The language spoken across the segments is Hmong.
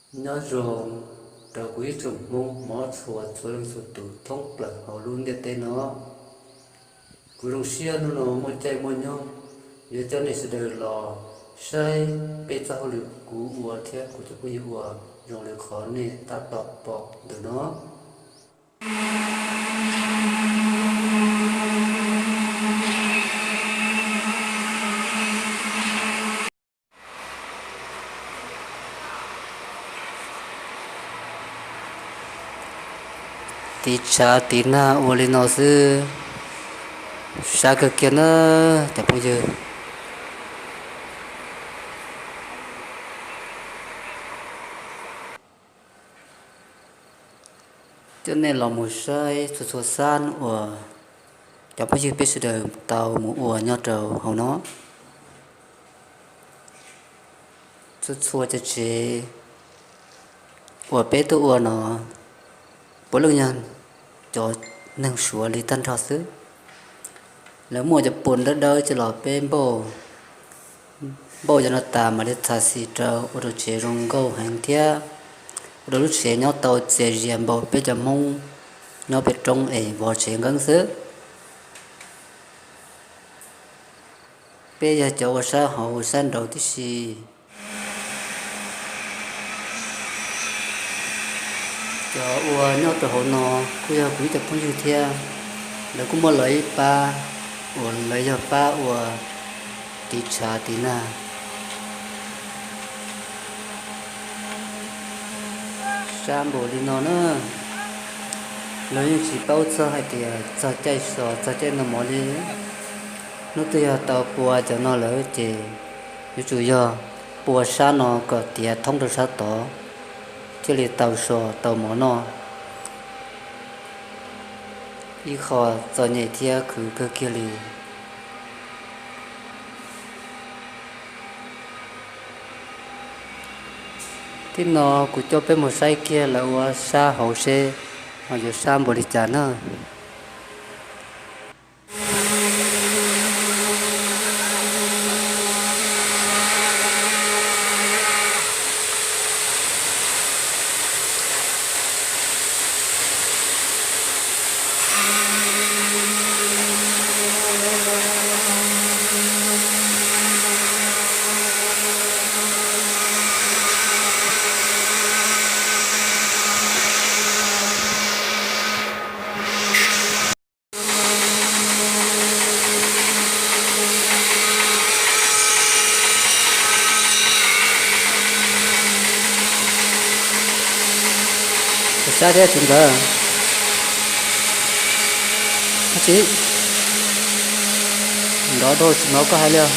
Nyob zoo rau kuv ib tsoom Hmoob hmov tshua txhua leej txhua tus thoob plaws hauv lub ntiaj teb no. Kuv zoo siab hnub no muaj caij muaj nyoog yuav coj nej sawv daws los saib peb txoj hauj lwm kuv ua thiab kuv cov phooj ywg ua zoo li qhov nej tab tom pom ntawm no. Tiv tshav tiv nag ua li no xwb, sab kawg kiag na cov phooj ywg. Coj nej los mus saib txhua txhua sab uas cov phooj ywg peb sawv daws tau mus ua nyob rau hauv no. Txhua txhua cov tsev uas peb tuaj ua no puav leej yog cov neeg Suav li tag nrho xwb. Lawv muaj cov puas dawb dawb coj los peb npauj, npauj cov no tas mam li txham xim rau ua rau tsev zoo nkauj heev thiab ua rau lub tsev nyob tau txias zias npaum peb cov Hmoob nyob pem roob es vov tsev nkeeb xwb. Peb yog cov ua sab hauv ua sab nraud tib si. Cov ua nyob rau hauv no kuj yog kuv ib cov phooj ywg thiab, lawv kuj muaj lawv ib pab uas lawv yog pab ua tiv tshav tiv nag. Sab npaum li no na, lawv yeej tsis paub txog hais tias txog caij so txog caij noj mov li. Hnub twg yog tau pua cov no lawm ces yuav tsum yog pua sab no kom tiav thoob rau sab tod thiaj li tau so tau mov noj. Ib qho txom nyem thiab khwv kawg kiag li. Tib no kuv coj peb mus saib kiag lawv ua sab hauv seb ho yuav sab npaum li cas na. Sab thiab tsis ntawd, tsis nrov dhau tsis hnov koj hais li os.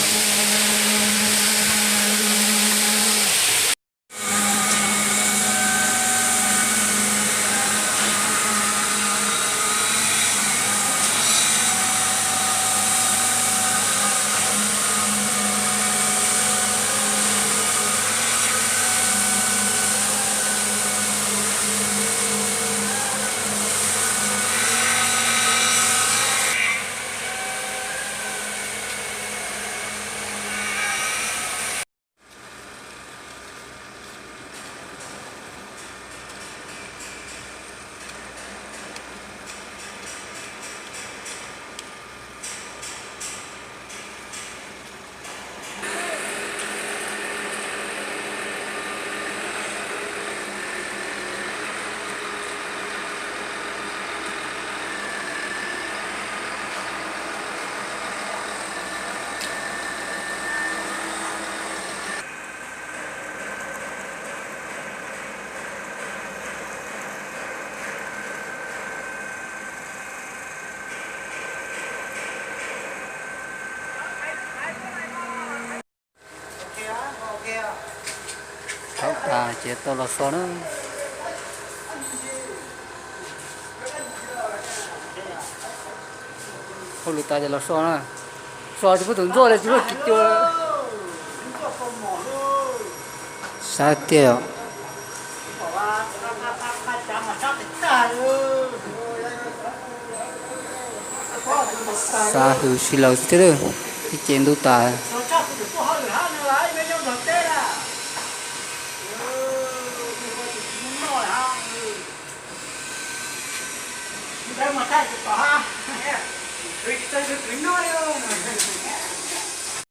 Thaum tas ces tau los so na. Hauj lwm tas ces los so na. So tsis pub tus ntxuaj li tsis muaj kis cua. Sab tiag. Xav hws si laws xwb thiab, ib ce ntub tas. Ntawd mas thaij tus tom ha. Kwv tsis txog kwv, kwv noj li.